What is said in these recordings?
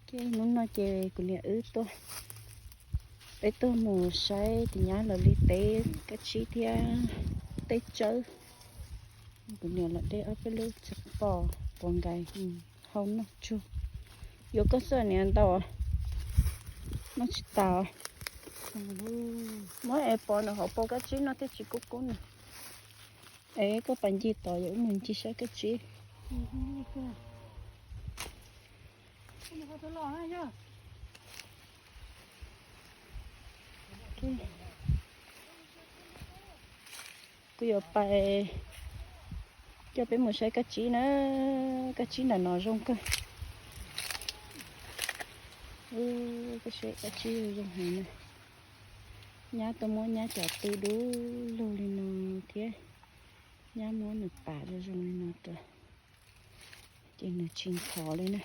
Ces hnub no ces kuv niam wb tuaj, peb tuaj mus saib tus nyab lawv li teb kab tsib thiab teb tsawb. Kuv niam los de ob peb lub txiv pos quav nkais hau noj tsuag. Yuav koj xwb niam ntau, noj tsis tas. Muab es pov nws hauv paus kab tsib no thiaj tsis kub kub nws. Es koj pais ncig tod, yog wb mus ncig saib kab tsib. Kuv yuav pais coj peb mus saib kab tsib na, kab tsib ntawm no zoo kawg. Kab tsib zoo heev na. Nyab tuaj muab nyab cov tw dub lug li no thiab, nyab muab nws pam zoo zoo li no rau, ces nws tsis nthov li na.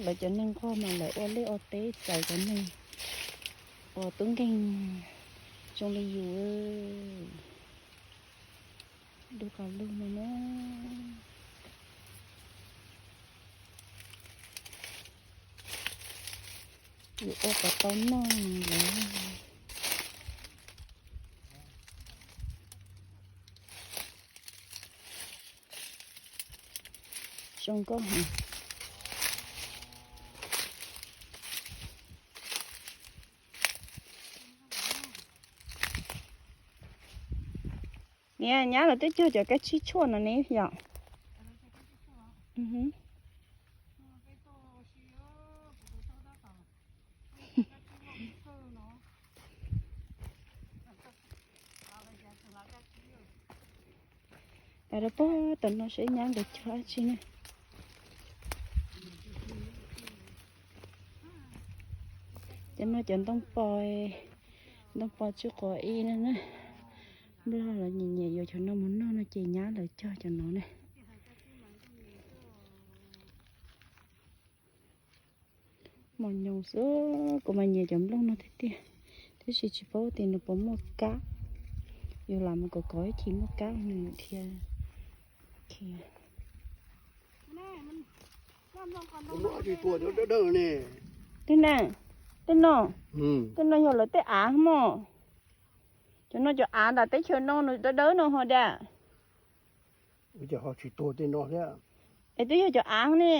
Lawv cov neeg nquag mas lawv ua liaj ua teb txais cov neeg uas tub nkeeg zoo li yus, dub qas lug no na. Yus ua kom tau noj lawm. Zoo nkauj heev. Niam, nyab lawv twb cog cov kab tsib tshuaj no ne yom. Pais rau puag tom no seb nyab nkawd cog dab tsi na. Cov no cov ntoo pos, ntoo pos tsw quav ib no na. Nplog los nyiam nyiam yuav cov no mus noj no ces nyab lawv cog cov no ne. Mos nyoos xwb, kuv mas nyiam cov nplooj no tiag tiag, tab sis tsis paub tias nws puas muaj kab. Yus lam mus kov kov ib chim muaj kab nws dhia. Tej no, tej no yog lawv tej av mog. Cov no cov av ntawm teb chaws no nws dawb dawb no ho dam. Es twb yog cov av ne.